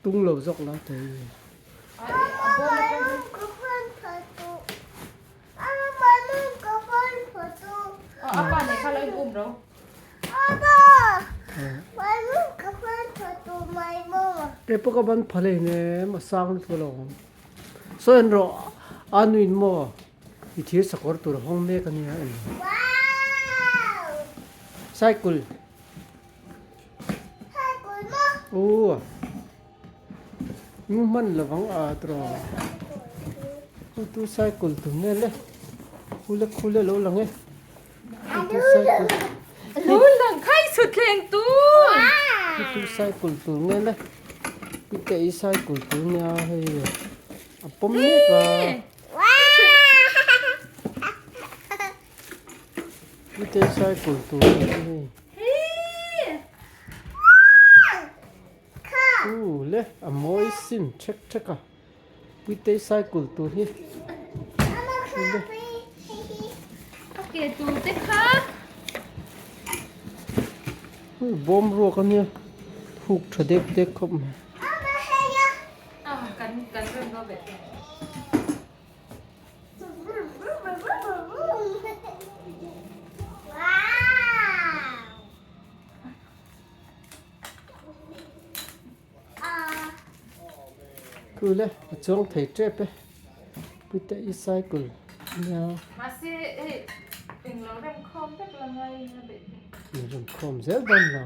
Tung lo zawk la thei. Kei pawh ka ban pha hlei nem a sang lutuk a lo awm. Saw en rawh a nuin maw i thir sakawr tur a hawng mek a nia en. Cycle. Aw nu hman lovang a tawh chu chu cycle tur nge le khule khule a lo lang e chu chu cycle lo lang khai chhuthleng tur chu chu cycle tur nge le i te i cycle tur nia hei a pawm mek a. Mite cycle tur a ni hei. U le a mawi sin thek thek a Mite cycle tur hi. Le. A ke tur te kha. Bawm ruak a nia huk tha dek dek khawp mai. Kan kan rem lo ve. Thu le a chuang thei tep e pute i cycle nia. Mahse hei englo rem khawm vek la ngai a beih te. Rem khawm zel dawn lo.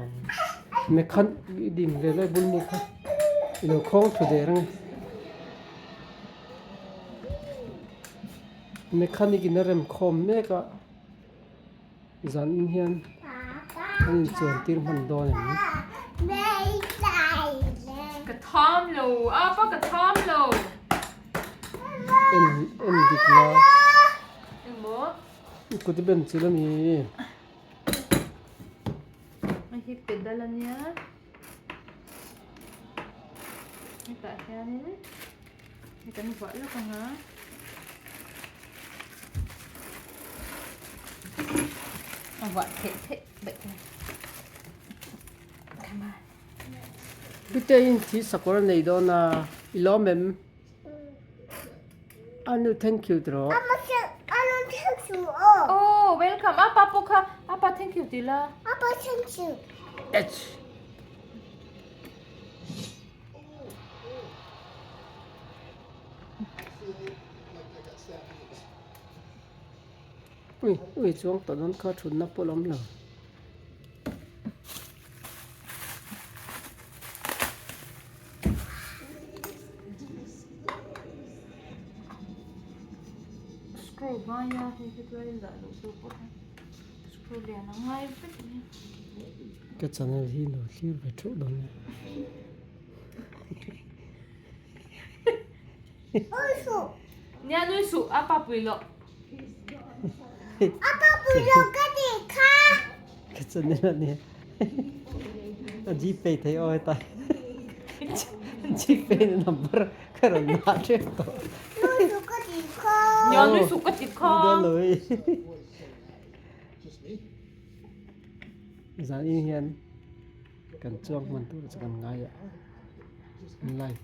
Mekhan i ding ve lai bul mi kha ilo khawng thu der ange. Mechanic in a rem khawm mek a zan in hian an inchuan tir hman dawn em ni? Ka tham lo a pa ka tham lo. En en dik la. Engmaw? Kut i ben chilh a ni. Hei hi pedal a nia. Hetah hianin hei kan vuah lawk ang a. A vuah theih theih daih a ni. Come on. Piteiin thi sakawr a nei dawn a, i lawm em? Anu thank you tiraw? Oh, welcome. Apa pawh kha apa thank you ti la. Apa thank you. H. Ui ui chuang tawh dawn kha thutna pawh a awm lo. Screw hmaia hei hi tlai zah loh tur pawh hi screw lian a ngai vek a nia. Ka channel hi lo thlir ve theuh dawn nia. Nia nui suh a pa pui loh. A pa pui loh ka tih kha. Ka channel a nia. A gpay thei aw hetai. Gpay na number ka rawn dah tep tawh. Nui suh ka tih kha. Nia nui suh ka tih kha. Ni dawn lo hei. Zan in hian kan chuang hman tur chu kan ngai a live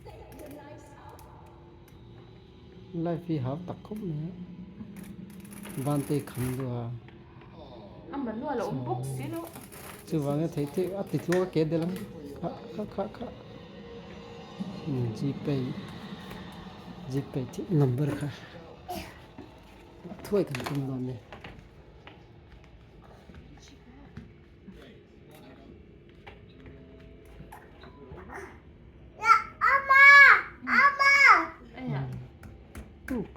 live hi hau tak khawp mai a van te kham duh a chuvang a theih theih a ti tluang a ke del ang kha kha kha kha gpay gpay number kha thuai kan tum dawn a ni.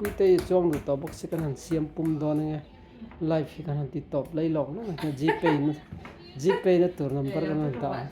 Puite hi chuang duh tawh bawk si kan han siam pum dawn enge live hi kan han ti tawp lai lawk lawk ang gpay na gpay na tur number kan han dah ang.